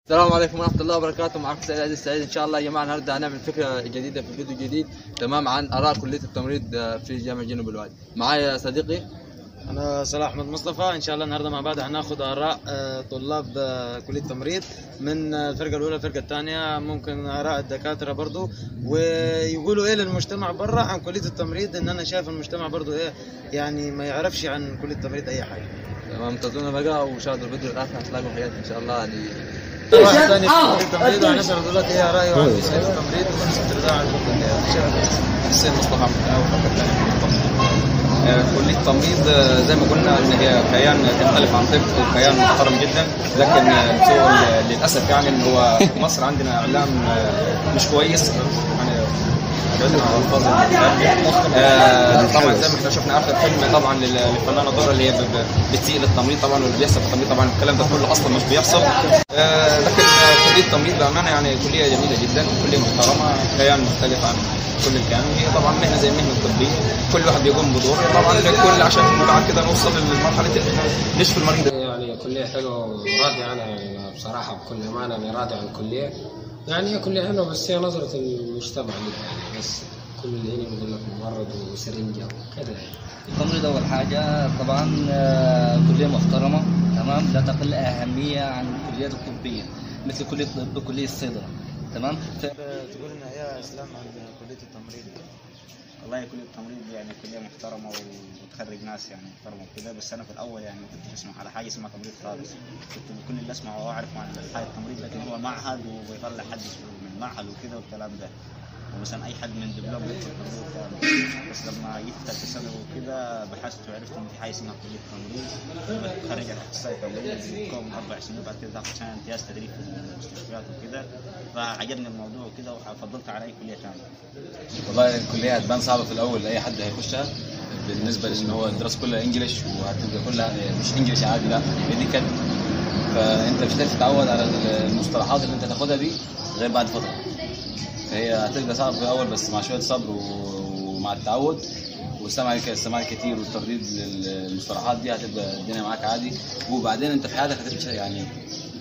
السلام عليكم ورحمة الله وبركاته. معكم سعيد عزيز السعيد. ان شاء الله يا جماعة النهارده هنعمل فكرة جديدة في فيديو جديد، تمام، عن اراء كليه التمريض في جامعه جنوب الوادي. معايا صديقي انا صلاح احمد مصطفى. ان شاء الله النهارده مع بعض هناخد اراء طلاب كليه التمريض من الفرقة الاولى الفرقة الثانية، ممكن اراء الدكاترة برضو، ويقولوا ايه للمجتمع بره عن كليه التمريض. ان انا شايف المجتمع برضو ايه يعني ما يعرفش عن كليه التمريض اي حاجة. تمام، انتظرونا بقى وشاهدوا الفيديو للاخر، هتلاقوا حاجات ان شاء الله. يعني واحد ثاني في كليه التمريض وهنسال دلوقتي ايه رايه عن كليه التمريض ونسبه الرضا عن الكلية. حسين مصطفى عبد الوهاب، كلية التمريض زي ما قلنا ان هي كيان تختلف عن طب وكيان محترم جدا، لكن للاسف يعني ان هو في مصر عندنا اعلام مش كويس، يعني بعيدا عن الالفاظ. طبعا زي ما احنا شفنا اخر فيلم طبعا للفنانه دورة اللي هي بتسيء للتمريض طبعا، واللي بيحصل في التمريض طبعا الكلام ده كله اصلا مش بيحصل. لكن كلية التمريض بامانه يعني كليه جميلة جدا وكلية محترمه، كيان مختلف عن كل الكلام. هي طبعا مهنة زي المهنة الطبية، كل واحد بيقوم بدوره طبعا الكل عشان بعد كده نوصل لمرحلة نشفي المريض. يعني كليه حلوة وراضي عنها، يعني بصراحة بكل امانه انا راضي عن الكلية. يعني هي كليه حلوة بس هي نظره المجتمع لها يعني، بس كل اللي هنا بيقول لك ممرض وسرنجه وكذا. يعني التمريض اول حاجة طبعا كليه محترمه، تمام، لا تقل اهمية عن الكليات الطبية مثل كليه الطب وكلية الصيدله، تمام. تقول لنا يا اسلام عن كليه التمريض؟ والله كليه التمريض يعني كليه محترمه وبتخرج ناس يعني محترمه وكده، بس انا في الاول يعني ما كنتش اسمع على حاجة اسمها تمريض خالص، كنت كل اللي اسمعه واعرفه عن حاجة التمريض، لكن هو معهد وبيطلع حد من معهد وكده والكلام ده، ومثلا اي حد من دبلوم بيدخل تمريض والكلام ده. بس لما جيت ثالثة ثانوي وكده بحثت وعرفت ان في حاجة اسمها كليه التمريض، بتخرج على اخصائي تمريض بتكون 4 سنين، بعد كده تاخد سنة امتياز تدريب في المستشفيات وكده، فعجبني الموضوع وكده وفضلت على اي كليه ثانية. والله الكلية هتبان صعبة في الاول لاي حد هيخشها، بالنسبة لان هو الدراسة كلها English، وهتبقى كلها مش English عادي، لا medical، فانت مش هتعرف تتعود على المصطلحات اللي انت تاخدها دي غير بعد فترة. فهي هتبقى صعبة في الاول، بس مع شوية صبر ومع التعود والسمع السماع الكتير والترديد للمصطلحات دي هتبقى الدنيا معاك عادي. وبعدين انت في حياتك هتبقى يعني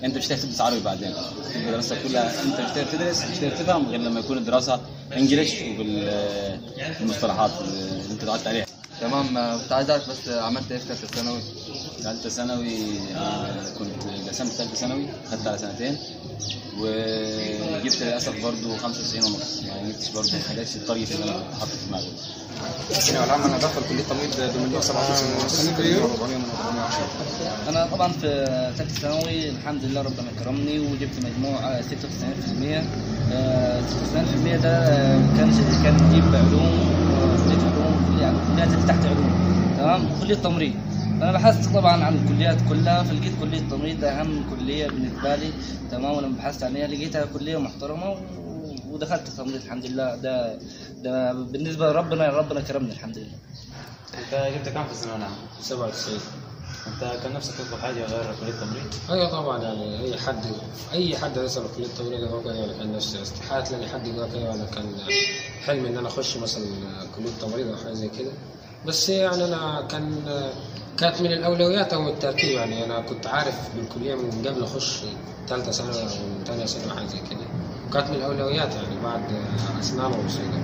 انت مش هتعرف تدرس عربي بعدين، هتبقى دراستك كلها انت مش هتعرف تدرس، مش هتعرف تفهم غير لما يكون الدراسة انجلش وبالمصطلحات اللي انت اتعودت عليها. تمام، كنت عايز اعرف بس عملت ايه في ثالثة ثانوي؟ ثالثة ثانوي كنت قسمت ثالثة ثانوي، خدت على سنتين وجبت للاسف برضه 95.5، يعني ما جبتش برضه ما جاتش ال target اللي انا كنت حاطه في دماغي. الثانوية العامة انا داخل كليه تمريض بمجموع 97.5 من 410. انا طبعا في ثالثة ثانوي الحمد لله ربنا كرمني وجبت مجموع 96%. 96% ده كان يجيب علوم، كليه علوم، يعني كليات اللي تحت علوم، تمام، وكلية تمريض. انا بحثت طبعا عن الكليات كلها، فلقيت كليه التمريض اهم كليه بالنسبة لي، تمام. ولما بحثت عنها لقيتها كليه محترمه ودخلت التمريض الحمد لله. ده بالنسبة لربنا، ربنا كرمني الحمد لله. انت جبت كام في الثانوية العامة؟ 97. انت كان نفسك تدخل حاجة غير كليه التمريض؟ ايوه طبعا، يعني اي حد يسال كليه التمريض يعني كان نفسي استحالة تلاقي حد يقول لك ايوه انا كان حلمي ان انا اخش مثلا كليه التمريض او حاجة زي كده، بس يعني انا كانت من الاولويات او الترتيب، يعني انا كنت عارف بالكلية من قبل اخش ثالثة ثانوي او ثانية ثانوي حاجة زي كده، وكانت من الاولويات يعني بعد اسنان وصيدله.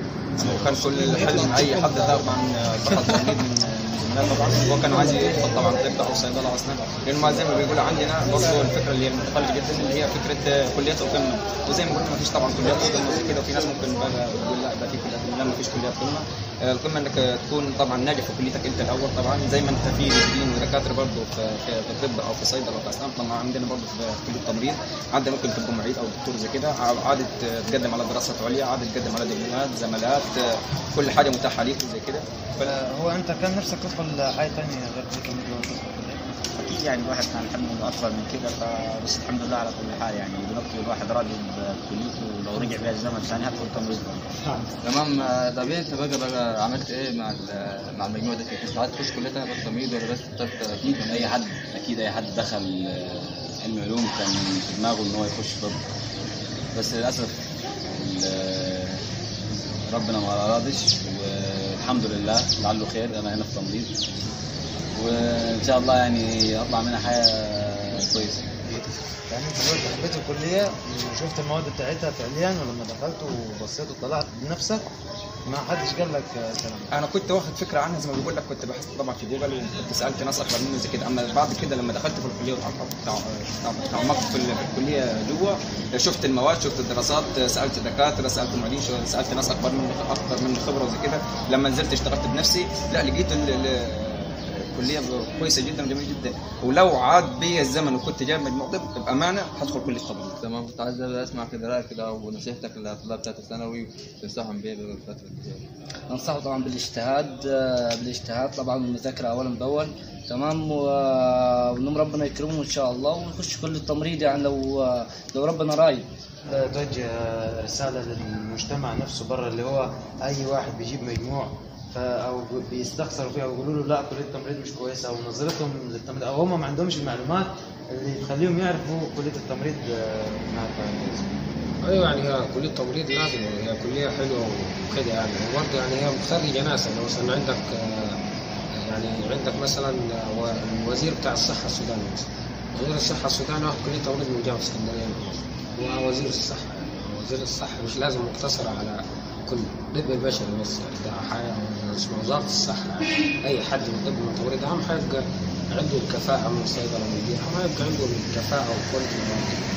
وكان كل حلم اي حد طبعا دخل تمريض من زملائي طبعا هو كان عايز يدخل طبعا طب او صيدلة او اسنان، لان زي ما بيقولوا عندنا برضه الفكرة اللي هي المتخلفه جدا اللي هي فكرة كليات القمه، وزي ما قلنا ما فيش طبعا كليات القمه زي كده، وفي ناس ممكن بقى تقول لا ده في كليات قمة، لا ما فيش كليات قمة. القمه انك تكون طبعا ناجح في كليتك انت الاول، طبعا زي ما انت في مديرين ودكاترة برضه في الطب او في صيدلة او في اسنان، طبعا عندنا برضه في كليه التمريض عندنا ممكن تبقى معيد او دكتور زي كده، عادة تقدم على دراسات عليا، عادة تقدم على دبلومات، زمالات، كل حاجة متاحة ليك وزي كده. هو انت كان نفسك تدخل حاجة ثانية غير كليه التمريض؟ اكيد يعني الواحد كان حلمه اكبر من كده، فبس الحمد لله على كل حال. يعني دلوقتي الواحد راضي بكليته، ولو رجع بيها الزمن ثاني هدخل تمريض. تمام. طب انت بقى عملت ايه مع المجموع ده؟ كنت عايز تخش كليه ثانية غير تمريض ولا بس اخترت؟ اكيد اي حد دخل علم علوم كان في دماغه ان هو يخش طب، بس للاسف ربنا ما ارادش، والحمد لله لعله خير. انا هنا في تمريض وان شاء الله يعني اطلع منها حاجة كويسة. يعني انت دلوقتي حبيت الكلية وشفت المواد بتاعتها فعليا، ولما دخلت وبصيت وطلعت بنفسك ما حدش قال لك كلام؟ انا كنت واخد فكرة عنها زي ما بقول لك، كنت بحثت طبعا في جوجل وكنت سالت ناس اكبر مني زي كده. اما بعد كده لما دخلت في الكلية وتعمقت في الكلية جوه، شفت المواد، شفت الدراسات، سالت دكاترة، سالت معيدين، سالت ناس اكبر مني اكتر مني خبره وزي كده. لما نزلت اشتغلت بنفسي، لا لقيت الكلية كويسة جدا وجميلة جدا، ولو عاد بي الزمن وكنت جايب مجموع طب بامانه هدخل كليه التمريض. تمام، كنت عايز اسمع كده رايك كده ونصيحتك للطلاب بتاعت الثانوي تنصحهم بيه بالفترة الجاية. انصحه طبعا بالاجتهاد، طبعا والمذاكرة اولا باول، تمام، وانهم ربنا يكرمهم ان شاء الله ويخش كل التمريض، يعني لو ربنا رايد. توجه رسالة للمجتمع نفسه برا، اللي هو اي واحد بيجيب مجموع او بيستخسروا فيها ويقولوا له لا كليه التمريض مش كويسة، او نظرتهم للتمريض، او هم ما عندهمش المعلومات اللي تخليهم يعرفوا كليه التمريض انها كويسة. ايوه، يعني هي كليه التمريض لازم، هي كليه حلوة وكده يعني، وبرضه يعني هي مخرجه ناس. يعني مثلا عندك يعني عندك مثلا الوزير بتاع الصحة السوداني، مثلا وزير الصحة السوداني واخد كليه تمريض من جامعه اسكندرية مصر، ووزير الصحة يعني وزير الصحة مش لازم مقتصر على كل طب البشري بس، يعني ده حاجة اسمها وزارة الصحة، يعني اي حد من طب من تمريض اهم حاجة يبقى عنده الكفاءة من الصيدله من دي، اهم حاجة يبقى عنده الكفاءة وال quality.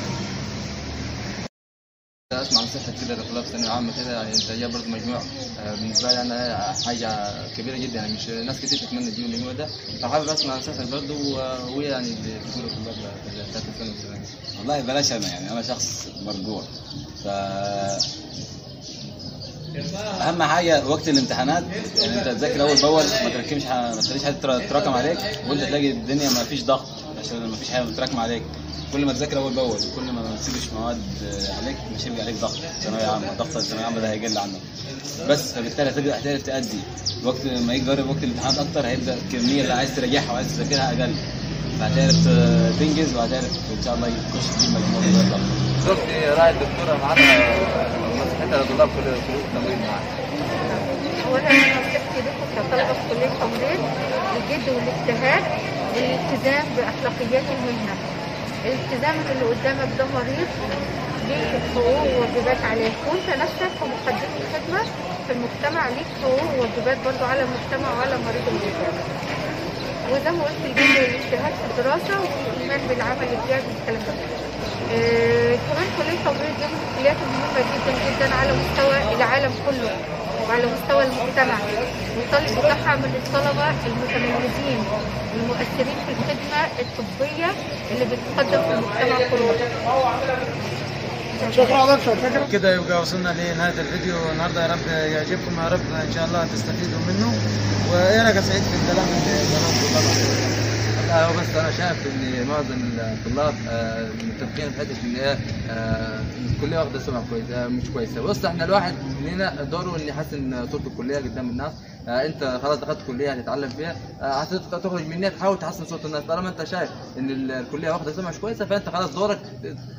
اسمع نصيحتك كده لطلاب ثانوية عامة كده، يعني انت جايب برضه مجموع بالنسبة لي انا حاجة كبيرة جدا، يعني مش ناس كتير تتمنى تجيب المجموع ده، فحابب اسمع نصيحتك برضه ويعني اللي تقوله لطلاب ثالثة ثانوي. والله بلاش، انا يعني انا شخص مرجوع، ف اهم حاجة وقت الامتحانات يعني انت تذاكر اول باول، ما تركمش، ما تخليش حد تراكم عليك، وانت تلاقي الدنيا ما فيش ضغط عشان ما فيش حاجة متراكمه عليك. كل ما تذاكر اول باول وكل ما تسيبش مواد عليك مش هيبقى عليك ضغط ثانوية عامة، ضغط الثانوية العامة ده هيقل عنك بس، فبالتالي هتبدا هتعرف تأدي. وقت ما يجي وقت الامتحانات اكتر هيبدا الكمية اللي عايز تراجعها وعايز تذاكرها اقل، فهتعرف تنجز وهتعرف ان شاء الله تخش تجيب مجموع كبير. شفت راي الدكتورة معانا نصيحتها لطلاب كليه التمريض معانا. اولا انا نصيحتي لكم كطلبه في كليه التمريض الجد والاجتهاد والالتزام باخلاقيات المهنة. الالتزام اللي قدامك ده مريض ليه حقوق وواجبات عليك، وانت نفسك كمقدم الخدمة في المجتمع ليك حقوق وواجبات برضه على المجتمع وعلى المريض اللي قدامك. وزي ما قلت الجد والاجتهاد في الدراسة والايمان بالعمل الجاد والكلام ده. كمان كلية التمريض دي من الكليات المهمة جدا جدا على مستوى العالم كله وعلى مستوى المجتمع، والطالب بتاعها من الطلبة المتميزين المؤثرين في الخدمة الطبية اللي بتقدم في المجتمع كله. شكرا دكتور. كده يبقى وصلنا لنهاية الفيديو النهارده، يا رب يعجبكم، يا رب ان شاء الله تستفيدوا منه. وايه رايك يا سعيد في الكلام اللي قالوه؟ لا هو بس انا شايف ان معظم الطلاب متفقين في حتة ان هي الكلية واخده سمعه كويسة مش كويسة. بص احنا الواحد لنا دوره ان يحسن صوره الكلية قدام الناس. انت خلاص دخلت كليه هتتعلم فيها، هتخرج منها تحاول تحسن صوره الناس. طالما انت شايف ان الكلية واخده سمعه مش كويسة فانت خلاص دورك،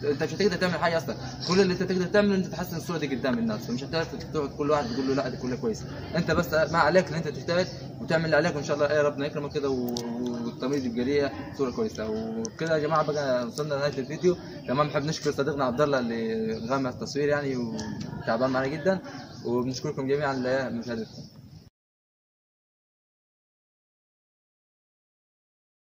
انت مش هتقدر تعمل حاجة اصلا. كل اللي انت تقدر تعمله ان انت تحسن الصورة دي قدام الناس، فمش هتعرف تقعد كل واحد تقول له لا دي كليه كويسة. انت بس ما عليك ان انت تجتهد وتعمل اللي عليك، وان شاء الله ايه ربنا يكرمك كده والتمريض يبقى ليه صوره كويسة. وكده يا جماعة بقى وصلنا لنهاية الفيديو. تمام، حاب نشكر صديقنا عبد الله اللي غامر التصوير يعني وتعبان معنا جدا، وبنشكركم جميعا لمشاهدتكم.